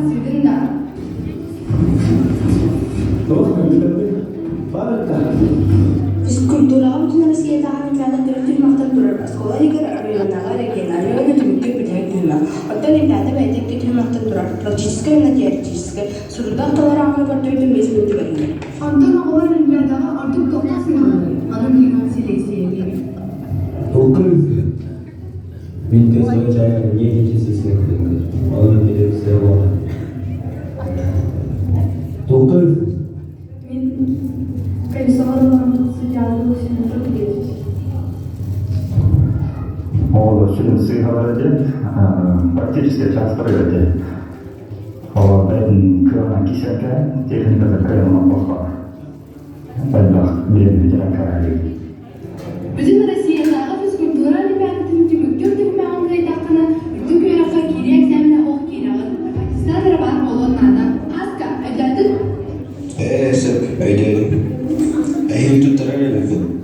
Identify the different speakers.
Speaker 1: билсибитин да?
Speaker 2: Туох көрдөрдүк? Барыта.
Speaker 3: Физкультураҕа Бүтүн Россиятааҕы олимпиада төрүт түһүмэхтэн турар оскуола иһигэр оройуоннааҕы, региональнай уонна түмүктүүр бүтэһик түһүмэх. Оттон олимпиада бэйэтэ икки түһүмэхтэн турар: практическай уонна теоретическай. Суруйдаах толорооһуну көрдөрүүтүн 5 мүнүүтэ бэриллэр.
Speaker 1: Онтон оҕолор олимпиадаҕа ордук туохтан сыаналыыр? Аны билигин силиэксийэлиир.
Speaker 2: Толкуй Мин тесовой чайга нервничать Онон телевизия буолар. Толкуй
Speaker 1: Мин колесоҕа судьялыы
Speaker 4: Оҕолор сүрүн сыыһалара диэн практически чаастары диэн. Ол бэйэтин кыаҕынан кисэргэ техниката кыайан оҥорбокко элбэх бириэмэ бүтэрэн кэбиһэрий.
Speaker 1: Бүтүн Россиятааҕы физкультура олимпиадатын түмүктүүр түһүмэҕин кыайдаххына, үрдүк үөрэххэ киирии экзамена ох киирэҕин. Аттестат эрэ баар буолуон наада. Ааска, өйдөөтүн?
Speaker 5: Ээ, сөп, өйдөөтүм. Эһиил туттарар эбиппин.